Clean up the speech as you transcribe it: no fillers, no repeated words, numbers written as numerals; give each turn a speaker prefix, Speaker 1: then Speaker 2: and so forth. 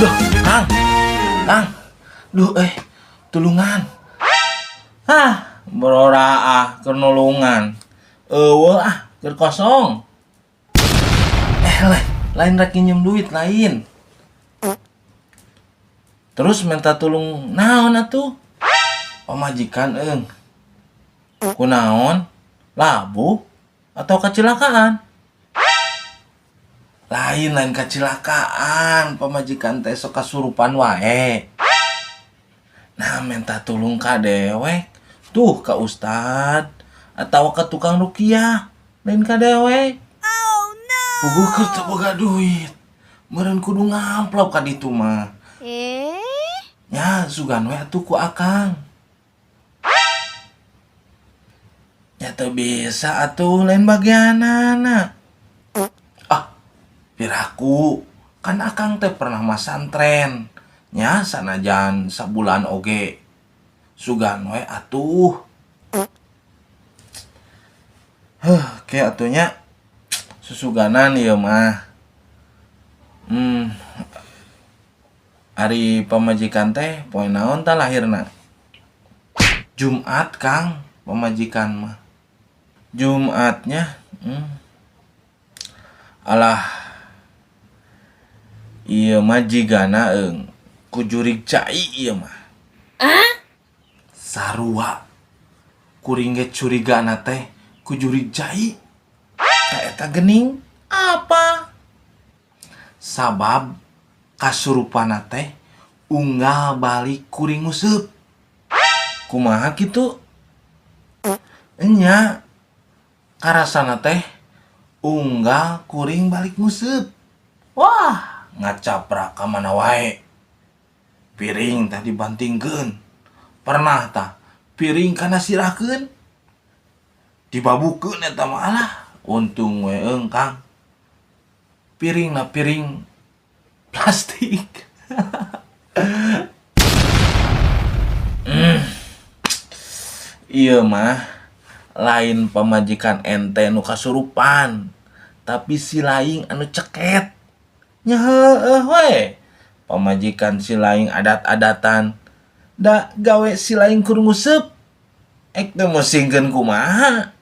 Speaker 1: Duh, Kang. Kang. Duh, tulungan. Ah, berora ah keur nulungan. Eueuh ah, keur kosong. Eh, lain, lain rek nginjem duit lain. Terus minta tulung naon atuh? Pamajikan eung. Kunaon? Labuh atau kecelakaan? Lain, lain kecelakaan, pamajikan teh sok kasurupan wae. Nah, minta tulung ka dewek. Tuh ka ustad atau ka tukang rukiah. Lain ka dewek.
Speaker 2: Oh no!
Speaker 1: Puguh keur teu boga duit. Meureun kudu ngamplop ka ditu mah.
Speaker 2: Eh?
Speaker 1: Ya, sugan we atuh ku akang. Ya teu bisa atuh, lain bagianana. Ah, piraku kan akang teh pernah masantren. Nya sanajan sabulan oge. Sugan we atuh. Huh, kayak atunya susuganan ieu mah. Ari pamajikan teh poe naon tah lahirna? Jumat, Kang, pamajikan mah. Jumatnya. Alah. Ieu mah jigana eung ku jurig cai ieu mah. Sarua. Kuring ge curigana teh ku jurig cai. Ta eta geuning apa? Sabab kasurupana teh unggal balik kuring nguseup. Kumaha kitu? Enya karasana teh unggal kuring balik nguseup. Wah, ngacaprak ka mana wae. Piring tah dibantingkeun. Pernah tah piring kana sirahkeun. Dibabukeun eta mah, alah, untung we eung, Kang. Piringna piring plastik. Ieu mah lain pamajikan ente nu kasurupan, tapi si laing anu ceket. Nya heueuh we. Pamajikan si laing adat-adatan. Da gawe si laing kur nguseup. Ek teu musingkeun kumaha?